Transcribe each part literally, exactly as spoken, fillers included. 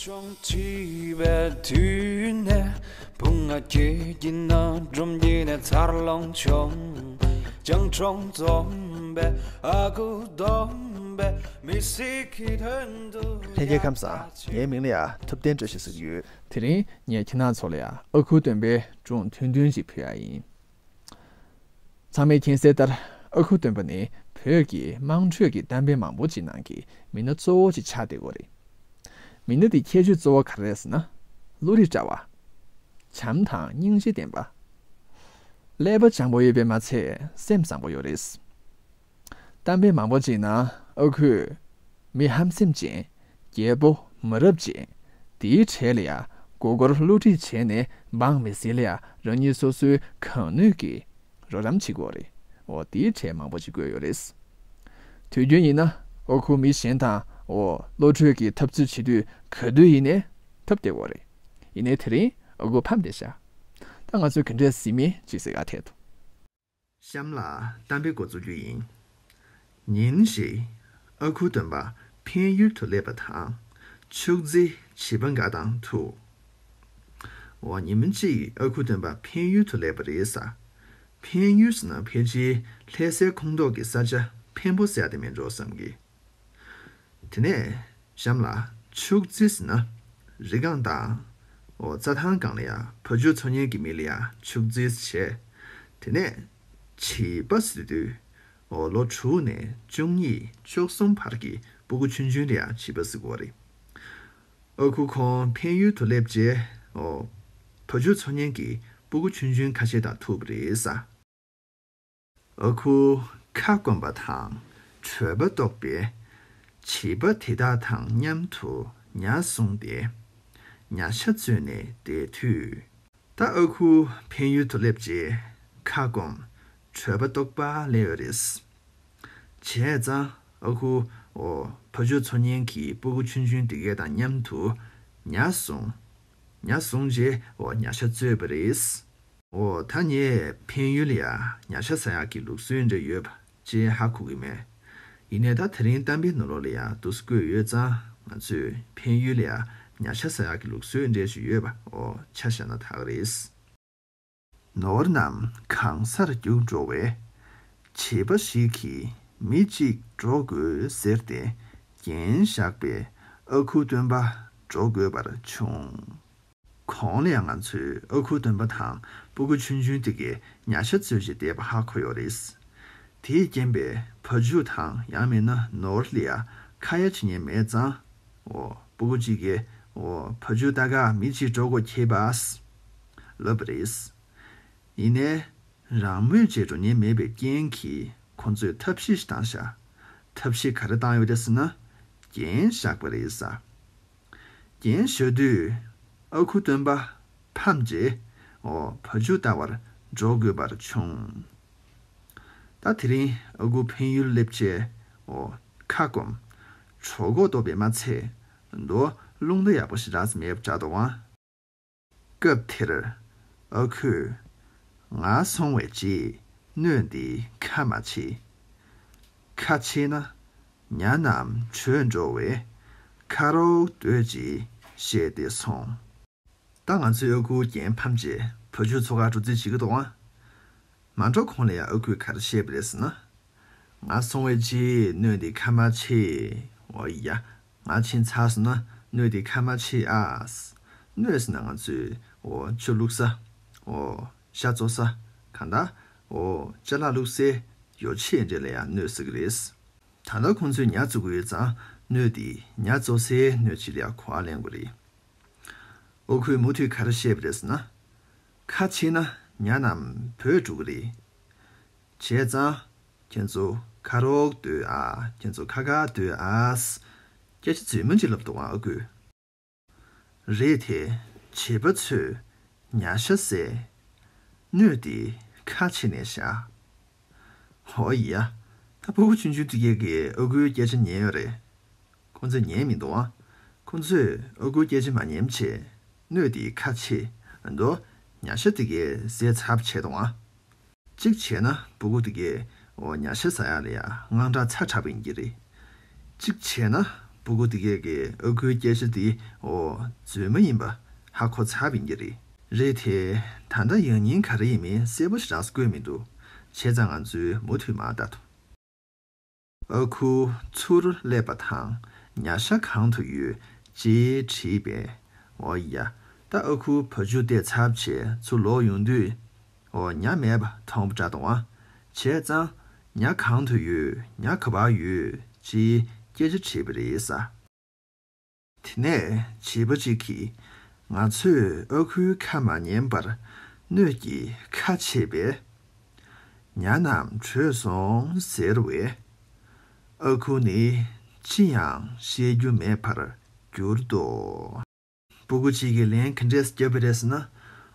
ཆུང་བྱིས་པའི་དུས་ནས་བུང་བ་སྐྱེས་ཀྱི་ན་སྒྲོམ་གྱི་ནས་འཚར་ལོངས་བྱུང་། སྤྱང་གྲུང་འཛོམས་པའི་ཨ་ཁུ་སྟོན་པའི་མི་ཚེ་གི་དོན་དུ། ལྷན་རྒྱས་ཁམས་བཟང་། ངའི་མིང་ལ་ཡ་ཐུབ་བསྟན་བཀྲ་ཤིས་ཟེར་གྱི་ཡོད། དེ་རིང་ངས་ཁྱེད་རང་ཚོ་ལ་ཡ་ཨ་ཁུ་སྟོན་པའི་སྒྲུང་ཐུང་ཐུང་ཞིག་ཕུལ་ཡ་ཡིན། ཚང་མས་མཁྱེན་གསལ་ལྟར་ཨ་ཁུ་སྟོན་པ་ནི་བོད་ཀྱི་དམངས་ཁྲོད་ཀྱི་གཏམ་དཔེ་མང་པོ་ཅིག་ནང་གི་མི་སྣ་གཙོ་བོ་ཅིག་ཆགས་བསྡད་ཡོད་རེད། མི་སྣ་དེའི་ཁྱད་ཆོས་གཙོ་བོ་ག་རེ་རེད་ཟེར་ན། བློ་རིག་བཀྲ་བ། བྱམས་དང་སྙིང་རྗེ་ལྡན་པ། ཀླད་པ་སྤྱང་པོ་ཡོད་པས་མ་ཚད་སེམས་བཟང་པོ་ཡོད་རེད། གཏམ་དཔེ་མང་པོ་ཅིག་ནང་ཨ་ཁུས་མི་ཧམ་སེམས་ཅན། རྒྱལ་པོ་མ་རབས་ཅན། དེའི་གྲས་ལ་ཡ་མགོ་སྐོར་བསླུ་བྲིད་བྱས་ནས་འབངས་མི་སེར་ལ་ཡ་རང་ཉིད་སོ་སོའི་གང་ནུས་ཀྱིས་རོགས་རམ་བྱེད་ཀྱི་ཡོད་རེད། འོ་དེའི་གྲས་མང་པོ་ཅིག་བཀོད་ཡོད་རེད། དུས་རྒྱུན་ཡིན་ན་ཨ་ཁུ་མི་གཞན་དང་འོ་བློ་གྲོས་ཀྱི་འཐབ་རྩོད་བྱེད་དུས་ག་དུས་ཡིན་ནའི་འཐབ་བསྡད་ཡོད་རེད། ཡིན་ནའི་དེ་རིང་ཨ་ཁུ་ཕམ་བསྡད་ཤག་ད་ང་ཚོས་ག་འདྲས་གཟིགས་མིན་ཅིག་གཟིགས་ག་འཐད་དོ། གཤམ་ལ་གཏམ་དཔེ་འགོ་འཛུགས་རྒྱུ་ཡིན། ཉིན་ཞིག་ཨ་ཁུ་སྟོན་པ་འཕན་ཡུལ་དུ་སླེབས་པ་དང་ཕྱུགས་རྫི་བྱིས་པ་འགའ་དང་ཐུག་འོ་ཉིན་མོ་གཅིག་ཨ་ཁུ་སྟོན་པ་འཕན་ཡུལ་དུ་སླེབས་པ་རེད་ས། འཕན་ཡུལ་ཟེར་ན་ཕལ་ཆེར་ལྷ་སའི་ཁོངས་གཏོགས་ཀྱི་ས་ཆ་འཕན་པོ་ཟེར་ཡ་དེ་མིན་འགྲོ་བསམ་གི། དེ་ནས་གཤམ་ལ་ཕྱུགས་རྫི་ཟེར་ན་རི་སྒང་དང་འོ་རྩྭ་ཐང་སྒང་ལ་ཡ་བ་ཕྱུགས་འཚོ་མཁན་གྱི་མི་ལ་ཡ་ཕྱུགས་རྫི་བྱས། དེ་ནས་བྱིས་པ་ཟེར་དུས་འོ་ལོ་དྲུག་ནས་བཅུ་གཉིས་བཅུ་གསུམ་བར་གྱི་སྤུ་གུ་ཆུང་ཆུང་ལ་ཡ་བྱིས་པ་ཟེར་གྱི་ཡོད་རེད། ཨ་ཁུ་ཁོང་འཕན་ཡུལ་དུ་སླེབས་རྗེས་འོ་བ་ཕྱུགས་འཚོ་མཁན་གྱི་སྤུ་གུ་ཆུང་ཆུང་ཁ་ཤས་དང་ཐུག་པ་རེད་ས། ཨ་ཁུ་ཁ་སྐོམ་པ་དང་བྲོད་པ་ལྟོགས་པས་བྱིས་པ་དེ་དག་དང་མཉམ་དུ་ཉ་བཟུང་སྟེ་ཉ་ཤ་བཙོས་ནས་བསྡད་དུས། ད་ཨ་ཁུ་འཕན་ཡུལ་དུ་སླེབས་རྗེས་ཁ་སྐོམ་བྲོད་པ་ལྟོགས་པ་སླེབས་ཡོད་རེད། བྱས་ཙང་ཨ་ཁུ་འོ་བ་ཕྱུགས་འཚོ་མཁན་གྱི་སྤུ་གུ་ཆུང་ཆུང་དེ་གས་དང་མཉམ་དུ་ཉ་བཟུང་། ཉ་བཟུང་རྗེས་འོ་ཉ་ཤ་བཙོས་པ་རེད། འོ་ད་ངས་འཕན་ཡུལ་ལ་ཡ་ཉ་ཤ་ཟ་ཡག་གི་ལུགས་སྲོལ་འདྲ་ཡོད་པ་ཅེས་ཧ་གོ་གི་མེད། ཡིན་ནའི་ད་དེ་རིང་གཏམ་དཔེ་ནང་ལོགས་ལ་ཡ་འདུག་སེ་བཀོད་ཡོད་ཙང་ང་ཚོས་འཕན་ཡུལ་ལ་ཡ་ཉ་ཤ་ཟ་ཡག་གི་ལུགས་སྲོལ་འདྲ་ཞིག་ཡོད་པ་འོ་ཆ་བཞག་ན་ད་ག་རེད། ནོར་རྣམས་གང་སར་རྒྱུག་འགྲོ་བས། བྱིས་པ་ཞིག་གིས་མི་གཅིག་འགྲོ་དགོས་ཟེར་ཏེ་འགན་བཞག་པས་ཨ་ཁུ་སྟོན་པ་འགྲོ་དགོས་པར་བྱུང་། གོང་ལ་ཡང་ང་ཚོས་ཨ་ཁུ་སྟོན་པ་དང་སྤུ་གུ་ཆུང་ཆུང་དེ་གས་ཉ་ཤ་བཙོས་བྱས་བསྡད་པ་ཧ་གོ་ཡོད་རེད། དེས་རྐྱེན་པས་བ་ཕྱུགས་དང་ཡང་མིན་ན་ནོར་ལ་ཡ་ཁ་ཡ་བྱེད་མཁན་མེད་ཙང་། འོ་སྤུ་གུ་གཅིག་གིས་འོ་བ་ཕྱུགས་ལྟ་ག་མི་གཅིག་འགྲོ་དགོས་ཁེལ་པས་ལབ་པ་རེད། ཡིན་ནའི་རང་མོས་བྱས་འགྲོ་མཁན་མེད་པའི་རྐྱེན་གྱིས་ཁོང་ཚོས་ཐབས་ཤེས་ཤིག་བཏང་ཤག་ཐབས་ཤེས་ག་རེ་བཏང་ཡོད་རེད་ཟེར་ན། འགན་བཞག་པ་རེད་ས། འགན་བཞག་དུས་ཨ་ཁུ་སྟོན་པ་ཕམ་རྗེས་འོ་བ་ཕྱུགས་ལྟ་བར་འགྲོ་དགོས་པར་བྱུང་། ད་དེ་རིང་ཨ་ཁུ་འཕན་ཡུལ་སླེབས་རྗེས་འོ་ཁ་སྐོམ། གྲོད་ཁོག་ལྟོགས་པས་མ་ཚད་མདོག་རླུང་རྟ་ཡག་པོ་ཞིག་རག་ས་མེད་པ་འདྲ་འདུག་ཨང་། སྐབས་དེར་ཨ་ཁུས། ང་སོང་བའི་རྗེས་སྣོད་འདི་ཁ་མ་ཕྱེ། ཁ་ཕྱེ་ན་ཉ་རྣམས་བྲོས་འགྲོ་བས་ཁ་རོག་སྡོད་ཅིག་ཞེས་ཏེ་སོང་། ད་ང་ཚོའི་ཨ་ཁུ་རྒན་ཕམ་རྗེས་བ་ཕྱུགས་འཚོ་ག་འགྲོ་རྩིས་བྱེད་ཀྱི་འདུག་ཨང་། མ་འགྲོ་གོང་ལ་ཡང་ཨ་ཁུས་ག་རེ་བཤད་པ་རེད་ཟེར་ན། ང་སོང་བའི་རྗེས་སྣོད་འདི་ཁ་མ་ཕྱེ། འོ་ཡ། ང་ཕྱིན་ཚར་སོང་ན་སྣོད་འདི་ཁ་མ་ཕྱེ་ཨ། སྣོད་ཟེར་ན་ང་ཚོས་འོ་ཆུ་བླུགས་ས། འོ་ཤ་བཙོ་ས། གང་ལྟར་འོ་ཅ་ལག་བླུགས་སའི་ཡོ་ཆས་འདྲ་ལ་ཡང་སྣོད་ཟེར་གི་རེད། ད་ལྟ་ཁོང་ཚོས་ཉ་བཙོ་གི་ཡོད་ཙང་སྣོད་འདི་ཉ་བཙོ་སའི་སྣོད་ཅིག་ལ་ཡང་གོ་བ་ལེན་དགོས་རེད། ཨ་ཁུས་མུ་མཐུད་ག་རེ་བཤད་པ་རེད་ཟེར་ན། ཁ་ཕྱེ་ན་ཉ་རྣམས་བྲོས་འགྲོ་གི་རེད། བྱས་ཙང་། ཁྱེད་ཚོ་ཁ་རོག་སྡོད་ཨ། ཁྱེད་ཚོ་ཁ་ཁ་སྡོད་ཨ། སྐད་ཆ་རྫུན་མ་ཅིག་ལབ་འདུག་ཨ་ཨ་ཁུས། རེད་དེ། བྱིས་པ་ཚོས་ཉ་ཤ་བཟས། སྣོད་དེ་ཁ་ཕྱེ་ནས་བཞག་ཧོ་ཡ། ད་ཕྲུ་གུ་ཆུང་ཆུང་དེ་གས་ཀྱིས་ཨ་ཁུའི་སྐད་ཆ་ཉན་ཡོད་རེད། ཁོང་ཚོས་ཉན་མི་འདུག་ཨ། ཁོང་ཚོས་ཨ་ཁུའི་སྐད་ཆ་མ་ཉན་བྱས། སྣོད་དེ་ཁ་ཕྱེ། མདོག་ཉ་ཤ་དེ་གས་བཟས་ཚར་བྱས་འདུག་ཨ། གཅིག་བྱས་ན་ཕྲུ་གུ་དེ་གས་འོ་ཉ་ཤ་ཟ་ཡག་ལ་ཡ་དངངས་སྐྲག་ཚ་དྲགས་པ་ཡིན་གྱི་རེད། གཅིག་བྱས་ན་ སྤུ་གུ་དེ་གས་ཀྱིས་ཨ་ཁུའི་སྐད་ཆ་དེ་འོ་རྫུན་མ་ཡིན་པ་ཧ་གོ་ཚར་བ་ཡིན་གྱི་རེད། རེད་དེ། ད་ལྟ་ཡང་སྙིང་ག་རེ་ཡིན་མིན་གསལ་པོ་ཞེ་དྲག་བཀོད་མི་འདུག་བྱས་ཙང་ང་ཚོས་མུ་མཐུད་མར་ལྟ་དོ། ཨ་ཁུ་ཚུར་སླེབས་པ་དང་ཉ་ཤ་གང་དུ་ཡོད་ཅེས་དྲིས་པས། འོ་ཡ། ད་ཨ་ཁུ་བ་ཕྱུགས་བསྡད་ཚར་བྱས་ཚུར་ལོག་ཡོང་དུས། འོ་ཉ་མེད་པ་མཐོང་པ་འདྲ་འདུག་ཨ། བྱས་ཙང་། ཉ་གང་དུ་ཡོད། ཉ་ག་པར་ཡོད་ཅེས་སྐད་ཆ་དྲིས་པ་རེད་ས། དེ་ནས་བྱིས་པ་གཅིག་གིས། ང་ཚོས་ཨ་ཁུའི་ཁ་མ་ཉན་པར་སྣོད་ཀྱིས་ཁ་ཕྱེས་པས། ཉ་རྣམས་བྲོས་སོང་ཟེར་བས། ཨ་ཁུ་ནི་ཅི་ཡང་བཤད་རྒྱུ་མེད་པར་གྱུར་ཏོ། སྤུ་གུ་གཅིག་གིས་ལན་ག་འདྲས་བརྒྱབ་པ་རེད་ཟེར་ན།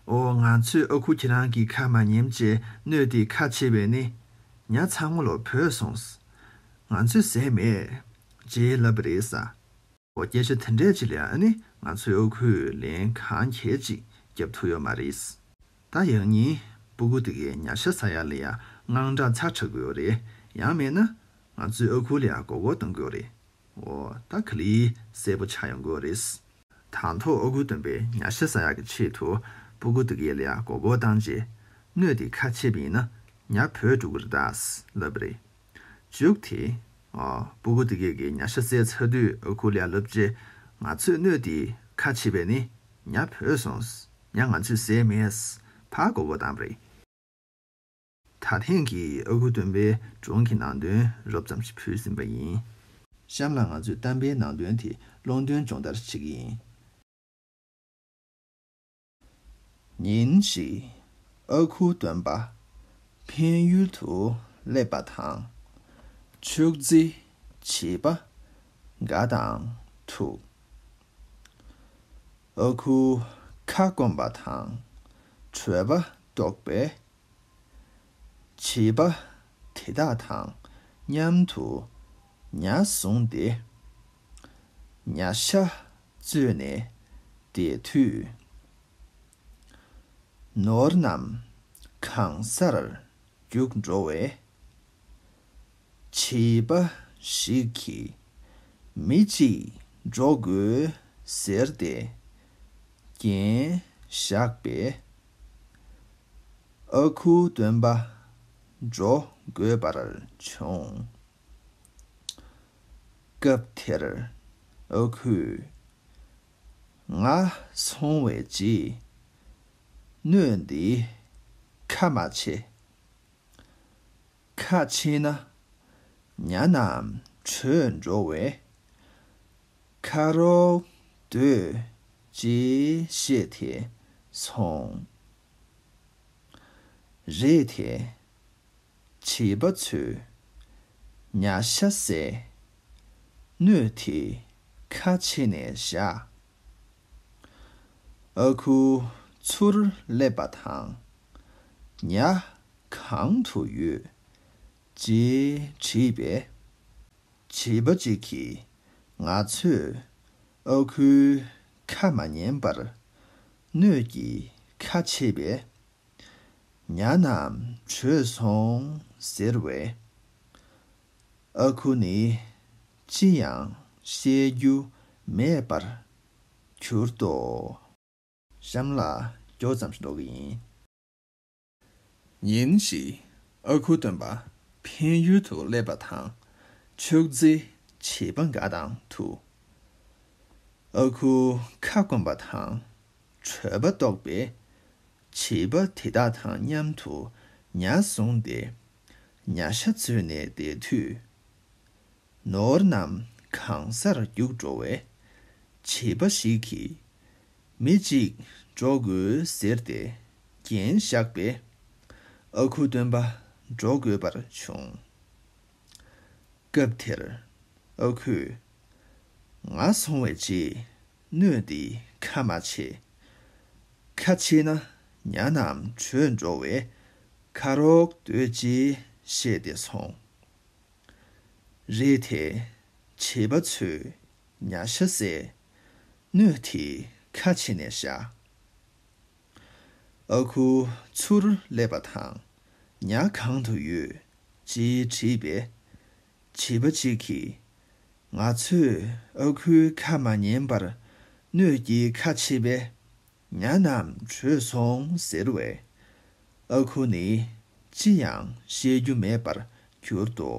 འོ་ང་ཚོས་ཨ་ཁུ་ཁྱེད་རང་གི་ཁ་མ་ཉན་བྱས་སྣོད་དེ་ཁ་ཕྱེས་པས་ནི། ཉ་ཚང་མ་ལོ་བྲོས་སོང་། ང་ཚོས་ཟས་མེད། ཅེས་ལབ་པ་རེད་ས། འོ་སྐད་ཆ་དེ་འདྲས་ཅིག་ལ་ཨ་ནི་ང་ཚོའི་ཨ་ཁུས་ལན་གང་གས་ཅིག་རྒྱབ་ཐུབ་ཡོད་མ་རེད། ད་ཡང་སྙིང་སྤུ་གུ་དེ་གའི་ཉ་ཤ་ཟ་ཡ་ལ་ཡ་དངངས་སྐྲག་ཚ་དྲག་གི་ཡོད་རེད། ཡང་མེད་ན་ང་ཚོའི་ཨ་ཁུ་ལ་ཡ་མགོ་སྐོར་གཏོང་གི་ཡོད་རེད། འོ་ད་ག་ལེར་གསལ་པོ་ཆགས་ཡོང་གི་ཡོད་རེད། དང་ཐོག་ཨ་ཁུ་སྟོན་པས་ཉ་ཤ་ཟ་ཡག་གི་ཆེད་དུ་སྤུ་གུ་དེ་གའི་ལ་ཡ་མགོ་སྐོར་བཏང་རྗེས་སྣོད་དེ་ཁ་ཕྱེས་པ་ཡིན་ན་ཉ་བྲོས་འགྲོ་གི་རེད་ད་ལབ་པ་རེད། མཇུག་དེ། ཨ། སྤུ་གུ་དེ་གས་ཀྱིས་ཉ་ཤ་བཟས་ཚར་དུས་ཨ་ཁུ་ལ་ཡ་ལབ་རྗེས། ང་ཚོས་སྣོད་དེ་ཁ་ཕྱེས་པས་ནི་ཉ་བྲོས་སོང་། ཉ་ང་ཚོས་ཟས་མེད། ཕར་མགོ་སྐོར་བཏང་པ་རེད། ད་ཐེངས་ཀྱི་ཨ་ཁུ་སྟོན་པའི་སྒྲུང་གི་ནང་དོན་རོབ་ཙམ་ཞིག་ཕུལ་ཟིན་པ་ཡིན། གཤམ་ལ་ང་ཚོས་གཏམ་དཔེའི་ནང་དོན་དེ་ཀློང་དོན་སྦྱོང་བརྡར་བྱེད་ཀྱི་ཡིན། ཉིན་ཞིག་ཨ་ཁུ་སྟོན་པ་འཕན་ཡུལ་དུ་སླེབས་པ་དང་། ཕྱུགས་རྫི་བྱིས་པ་འགའ་དང་ཐུག་ཨ་ཁུ་ཁ་སྐོམ་པ་དང་བྲོད་པ་རྟོགས་པས། བྱིས་པ་དེ་དག་དང་མཉམ་དུ་ཉ་བཟུང་སྟེ། ཉ་ཤ་བཙོས་ནས་བསྡད་དུས། ནོར་རྣམས་གང་སར་རྒྱུག་འགྲོ་བས། བྱིས་པ་ཞིག་གིས་མི་གཅིག་འགྲོ་དགོས་ཟེར་ཏེ་འགན་བཞག་པས། ཨ་ཁུ་སྟོན་པ་འགྲོ་དགོས་པར་བྱུང་། སྐབས་དེར་ཨ་ཁུས། ང་སོང་བའི་རྗེས་སྣོད་འདི་ཁ་མ་ཕྱེ། ཁ་ཕྱེ་ན་ཉ་རྣམས་བྲོས་འགྲོ་བས། ཁ་རོག་སྡོད་ཅེས་བཤད་དེ་སོང་། རེད་དེ། བྱིས་པ་ཚོས་ཉ་ཤ་བཟས། སྣོད་དེ་ཁ་ཕྱེ་ནས་བཞག་ཨ་ཁུ་ཚུར་སླེབས་པ་དང་། ཉ་གང་དུ་ཡོད་ཅེས་དྲིས་པས། བྱིས་པ་གཅིག་གིས་ང་ཚོས་ཨ་ཁུའི་ཁ་མ་ཉན་པར་སྣོད་ཀྱིས་ཁ་ཕྱེས་པས། ཉ་རྣམས་བྲོས་སོང་ཟེར་བས། ཨ་ཁུ་ནི་ཅི་ཡང་བཤད་རྒྱུ་མེད་པར་གྱུར་ཏོ། གཤམ་ལ་སྐྱོར་ཙམ་ཞིག་འགྲོ་གི་ཡིན། ཉིན་ཞིག་ཨ་ཁུ་སྟོན་པ་འཕན་ཡུལ་དུ་སླེབས་པ་དང་། ཕྱུགས་རྫི་བྱིས་པ་འགའ་དང་ཐུག་ཨ་ཁུ་ཁ་སྐོམ་པ་དང་བྲོད་པ་རྟོགས་པས། བྱིས་པ་དེ་དག་དང་མཉམ་དུ་ཉ་བཟུང་སྟེ། ཉ་ཤ་བཙོས་ནས་བསྡད་དུས། ནོར་རྣམས་གང་སར་རྒྱུག་འགྲོ་བས། བྱིས་པ་ཞིག་གིས་མི་གཅིག་འགྲོ་དགོས་ཟེར་ཏེ་འགན་བཞག་པས། ཨ་ཁུ་སྟོན་པ་འགྲོ་དགོས་པར་བྱུང་། སྐབས་དེར་ཨ་ཁུས། ང་སོང་བའི་རྗེས་སྣོད་འདི་ཁ་མ་ཕྱེ། ཁ་ཕྱེ་ན་ཉ་རྣམས་བྲོས་འགྲོ་བས། ཁ་རོག་སྡོད་ཅེས་བཤད་དེ་སོང་། རེད་དེ། བྱིས་པ་ཚོས་ཉ་ཤ་བཟས། སྣོད་དེ་ཁ་ཕྱེ་ནས་བཞག་ཨ་ཁུ་ཚུར་སླེབས་པ་དང་། ཉ་གང་དུ་ཡོད་ཅེས་དྲིས་པས། བྱིས་པ་གཅིག་གིས། ང་ཚོས་ཨ་ཁུའི་ཁ་མ་ཉན་པར་སྣོད་ཀྱི་ཁ་ཕྱེས་པས། ཉ་རྣམས་བྲོས་སོང་ཟེར་བས། ཨ་ཁུ་ནི་ཅི་ཡང་བཤད་རྒྱུ་མེད་པར་གྱུར་ཏོ།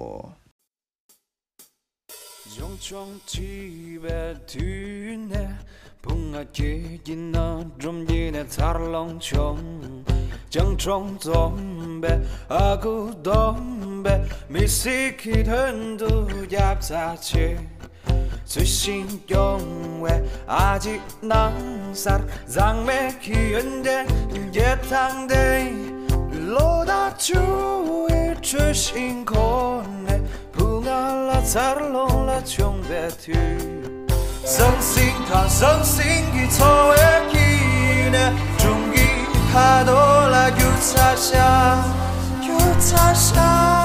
གཞུང་ཆུང་བྲིས་པའི་དུས་ནས་བུ་ང་སྐྱེས་ཀྱི་ན་སྒྲུང་གི་ནས་འཚར་ལོངས་བྱུང་། སྤྱང་གྲུང་འཛོམས་པའི་ཨ་ཁུ་སྡོམ་པས་མི་སྲིད་ཀྱི་དོན་དུ་རྒྱབ་རྩ་ཆེ། ཚུལ་བཞིན་སྐྱོང་བའི་ཨ་ཅེ་སྣང་གསར་བཟང་མེད་ཀྱི་ཡོན་ཏན་རྒྱས་ཐང་དེ། ལོ་ཟླ་བཅུ་བའི་དྲོད་ཞིང་ཁོ་ནས་བུ་ང་ལ་འཚར་ལོངས་ལ་བྱུང་བའི་དུས། ཟང་ཟིང་དང་ཟང་ཟིང་གི་འཚོ་བའི་དཀྱིལ་ནས་སྒྲུང་གི་ཁ་དོག་ལ་འགྱུར་ཚར་ཤག་འགྱུར་ཚར་ཤག